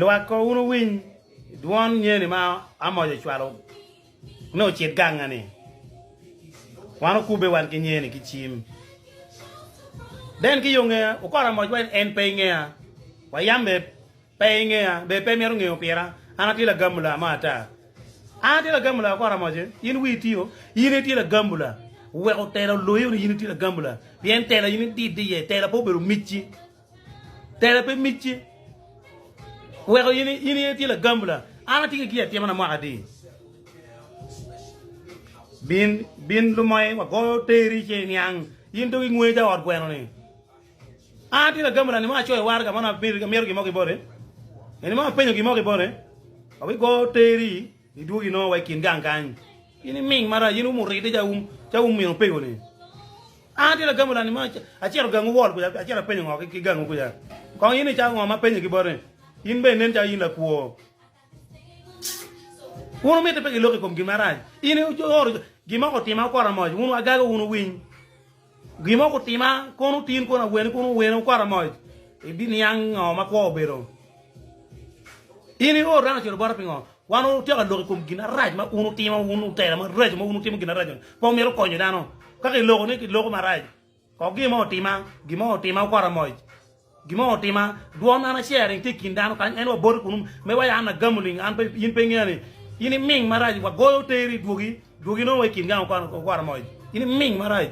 Lwak ko wun wuwiny dwon nyeni ma Amoc ocwalo ni ocit ganga-ni. Wan okubbe wan ki nyeni ki cim. Den ki yo ngeya, okoro Amoc wa en pe ingeya, wa yam be pe ingeya, be pe imito ngeyo pira, an atye lagambula mo ata. An atye lagambula okoro Amoc, in wii tiyo, in itye lagambula. Weko tela oloyo ni in itye lagambula, pien tela in ididde iye, tela pe obedo micci. Tela pe micci. Weko in in aye tye lagambula. An atye ki gin atimana mwaka adi? Bin bin lumoye wagoyo teri ce iniang in dong ingwe ca ot gweno ni. An atye lagambula ni mo acoyo waraga mo na amito gin mo ki bote. Eni mo apenyo gin mo ki bote. Wabigoyo teri idwogi nongo wa i kin gang kany. In iming marac, in um oridde ca um ca um mino pego ni. An atye lagamo lani ma acito gangu wol kuca, acito apenyo ngo ki gangu kuca. Kong in icago ngo ma apenyo ki boti? In bene inen calo in lakwo. Wun wumiti pe gilok i kom gin marac. In ioro gin mo kutima wukota moc, wun agaga wun wuwiny. Gin mo kutima kono tin kono awene kono owene wukota moc, ibiniang ngo ma kwo obedo. In ioro dano ocito bota pingo? Wan wutyeko lok i kom gin marac ma wun wutimo, wun lutela maraco ma wun wutimo gin maraco-ni, pe wumito konyo dano. Ka kiloko ni kiloko marac, kok gin mo otima, gin mo otima wukota moc, gin mo otima, dwon an acering tye i kin dano kany, en wa boti kunu me waco an agamo ling, an pe, in pe ingeya ni in iming marac, wagoyo teri dwogi, dwogi nongo wa i kin gang wukota moc, in iming marac.